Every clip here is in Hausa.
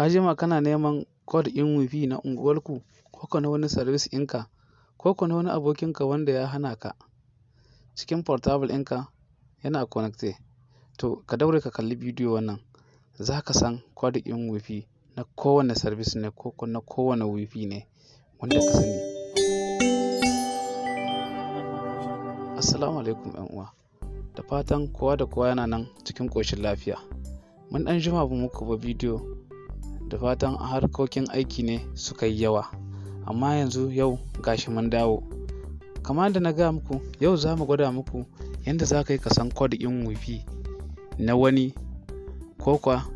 Ka jima kana neman code ɗin WiFi na unguwarku ko ko na wani service ɗinka ko ko na wani abokinka wanda ya hana ka cikin portable ɗinka yana connected. To ka daure ka kalli bidiyo wannan, za ka san code ɗin WiFi na kowane service ne ko ko na kowane WiFi ne wanda ka sani. Assalamu alaikum 'yan uwa. Da fatan kowa da kowa yana nan cikin ƙoshin lafiya. Mun ɗan jima ba muku ba bidiyo, da fatan harkokin aiki ne suka yi yawa. Amma yanzu yau gashi mun dawo. Kamar yadda na gaya muku, yau za mu gwada muku yadda za ka yi ka san code ɗin WiFi na wani ko kuwa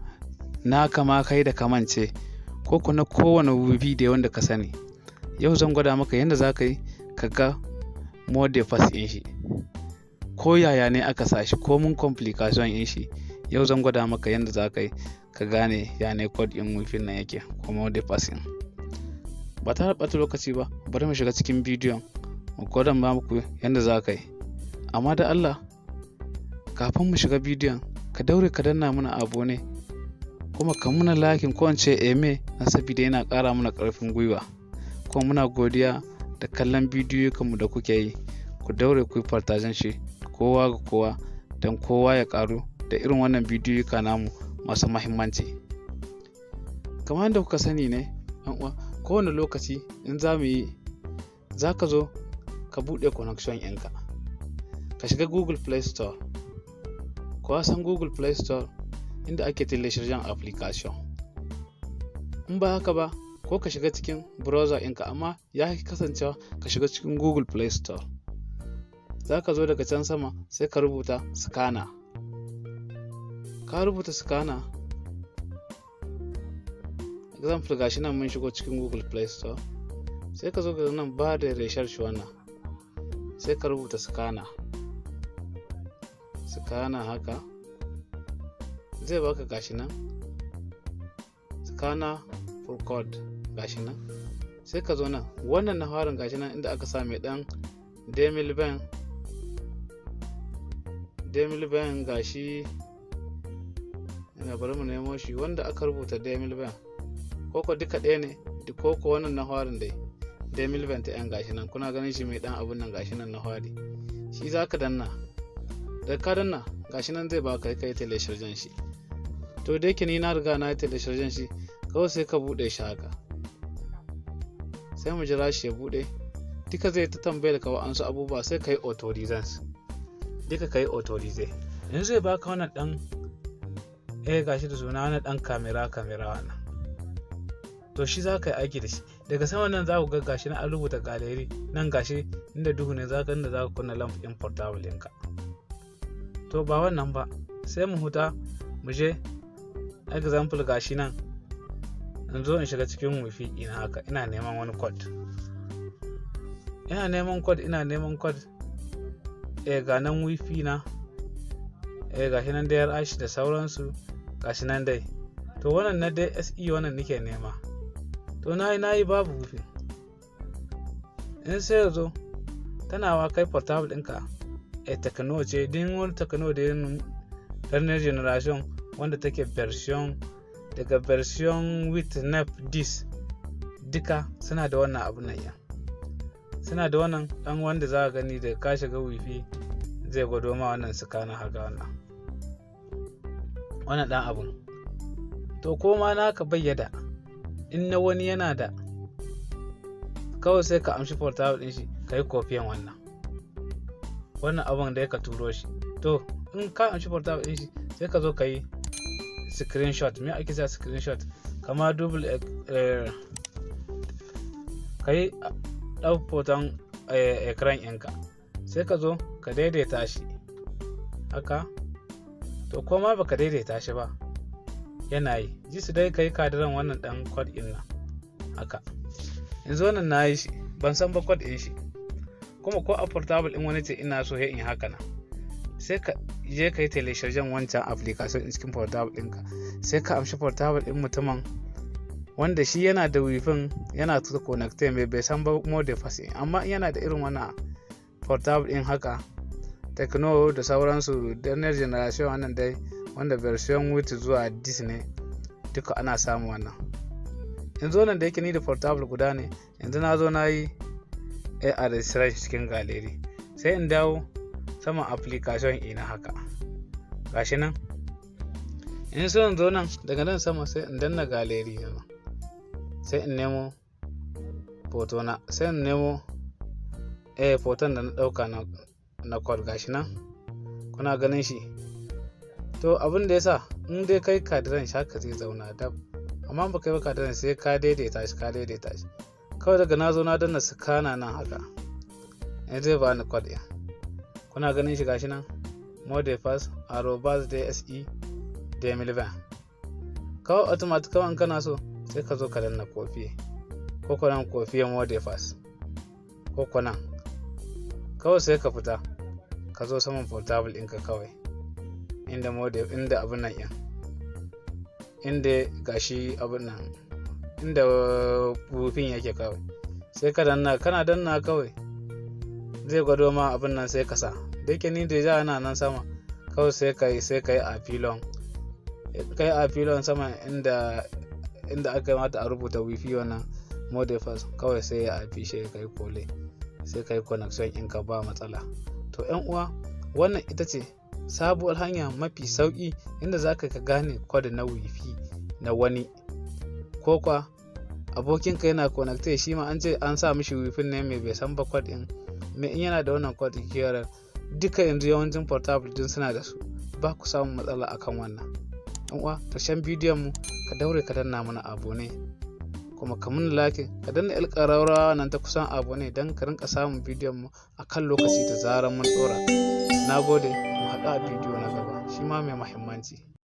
naka ma kai da ka mance ko kuwa na kowane WiFi dai wanda ka sani. Yau zan gwada maka yadda za ka yi ka ga mot de passe ɗin shi. Ko yaya ne aka sa shi ko mun complication ɗin shi. Yau zan gwada maka yadda za ka yi ka gane ya ne code ɗin WiFi nan yake ko mot de passe ɗin. Ba tare da ɓata lokaci ba, bari mu shiga cikin bidiyon mu gwada muku yadda za ka yi. Amma da Allah, kafin mu shiga bidiyon, ka daure ka danna mana abonné kuma ka muna like ko in ce aime dan sabida yana ƙara mana ƙarfin gwiwa. Kuma muna godiya da kallon bidiyoyinmu da kuke yi. Ku daure ku yi partagen shi kowa ga kowa don kowa ya ƙaru da irin wannan bidiyoyika namu masu muhimmanci. Kamar yadda kuka sani ne, 'yan uwa, kowane lokaci in za mu yi, za ka zo ka buɗe connection ɗinka. Ka shiga Google Play Store. Kowa san Google Play Store inda ake télécharger application. In ba haka ba, ko ka shiga cikin browser ɗinka, amma ya fi kasancewa ka shiga cikin Google Play Store. Za ka zo daga can sama sai ka rubuta scanner. Ka rubuta scanner. Example, gashi nan mun shigo cikin Google Play Store. Sai ka zo ga nan ba da research wannan. Sai ka rubuta scanner. Scanner haka. Zai baka gashi nan. Scanner for code gashi nan. Sai ka zo nan. Wannan na farin gashi nan inda aka sa mai ɗan 2020. 2020 gashi. Ina bari mu nemo shi wanda aka rubuta 2020. Koko duka ɗaya ne, koko wannan na farin dai. 2021 gashi nan kuna ganin shi mai ɗan abun nan gashi nan na fari. Shi za ka danna. Da ka danna gashi nan zai baka kai télécharger shi. To da yake ni na riga na yi télécharger shi, kawai sai ka buɗe shi haka. Sai mu jira shi ya buɗe. Duka zai ta tambayar ka wa'ansu abubuwa, sai ka yi autorisation. Duka ka yi autoriser. Yanzu zai baka wannan ɗan, gashi da suna wannan ɗan camera camera wannan. To shi za ka yi aiki da shi. Daga saman nan za ku ga gashi nan an rubuta galerie. Nan gashi inda duhu ne za ka inda za ka kunna lamp ɗin portable ɗinka. To ba wannan ba, sai mu huta mu je example gashi nan. In zo in shiga cikin WiFi ɗina haka, ina neman wani code. Ina neman code, ina neman code. Ga nan WiFi na. Gashi nan DRH da sauransu gashi nan dai. To wannan na dai SE wannan nake nema. To na yi na yi babu WiFi. In sai yazo tana wa kai portable ɗinka Tecno ce, din wani Tecno da yin dernier generation wanda take version daga version 8, 9, 10, duka suna da wannan abun nan ya. Suna da wannan ɗan wanda za ka gani da ka shiga WiFi zai gwado ma wannan scanner haka wannan. Wannan ɗan abun. To ko ma naka bayyada in na wani yana da, kawai sai ka amshi portable ɗin shi ka yi kofiyan wannan. Wannan abun da ka turo shi. To in ka amshi portable ɗin shi, sai ka zo ka yi screenshot. Me ake cewa screenshot? Kama double ka yi ɗau hoton écran ɗinka. Sai ka zo ka daidaita shi haka. To ko ma baka daidaita shi ba yana yi. Ji su dai ka yi kadiran wannan ɗan code ɗin nan haka. Yanzu wannan na yi shi, ban san ba code ɗin shi. Kuma ko a portable ɗin wani ce ina so in yi haka nan. Sai ka je ka yi télécharger wancan application ɗin cikin portable ɗinka. Sai ka amshi portable ɗin mutumin wanda shi yana da WiFi yana ta connected mai bai san ba mot de passe, amma yana da irin wannan portable ɗin haka Tecno da sauransu dernier generation wannan dai wanda version 8 zuwa 10 ne. Duka ana samun wannan. Yanzu wannan da yake ni da portable guda ne, yanzu na zo na yi a registration cikin galerie, sai in dawo saman application ina haka, gashi nan. In so in zo nan, daga nan sama, sai in danna galerie nan, sai in nemo photo na, sai in nemo photon da na ɗauka na code. Gashi nan, kuna ganin shi. To, abin da yasa in dai kai cadran shi haka zai zauna dab, amma ba kai ba cadran, sai ka daidaita shi, ka daidaita shi. Kawai daga na zo na danna scanner nan haka, yanzu zai bani code ɗin. Kuna ganin shi, gashi nan, mot de passe arobase dse 2020. Kawai automatic, kawai in kana so sai ka zo ka danna copier, ko ko nan copier mot de passe, ko ko nan kawai sai ka fita, ka zo saman portable ɗinka kawai, inda mode, inda abin nan ɗin, inda gashi abin nan, inda wifin yake, kawai sai ka danna. Kana danna, kawai zai gwado ma abin nan, sai ka sa. Da yake ni da ana nan sama, kawai sai ka yi a filon, kai a filon sama inda aka mata a rubuta wifi, wannan mot de passe, kawai sai ya affiche, kai coller, sai kai connection in ka ba matsala. To yan uwa, wannan ita ce sabuwar hanya mafi sauki inda za ka gane code na wifi na wani, ko kwa abokinka yana connected, shi ma an ce an sa mishi wifin ne mai bai san ba code din me. In yana da wannan code QR, duka yanzu yawancin portable din suna da su, ba ku samun matsala akan wannan. Yan uwa, ƙarshen bidiyon mu, ka daure ka danna mana abonner, kuma ka mun like, ka danna el ƙararrawa nan ta kusan abonner, don ka rinka samun bidiyon mu a kan lokaci da zarar mun ɗora. Na gode, mu haɗu a bidiyo na gaba, shi ma mai muhimmanci.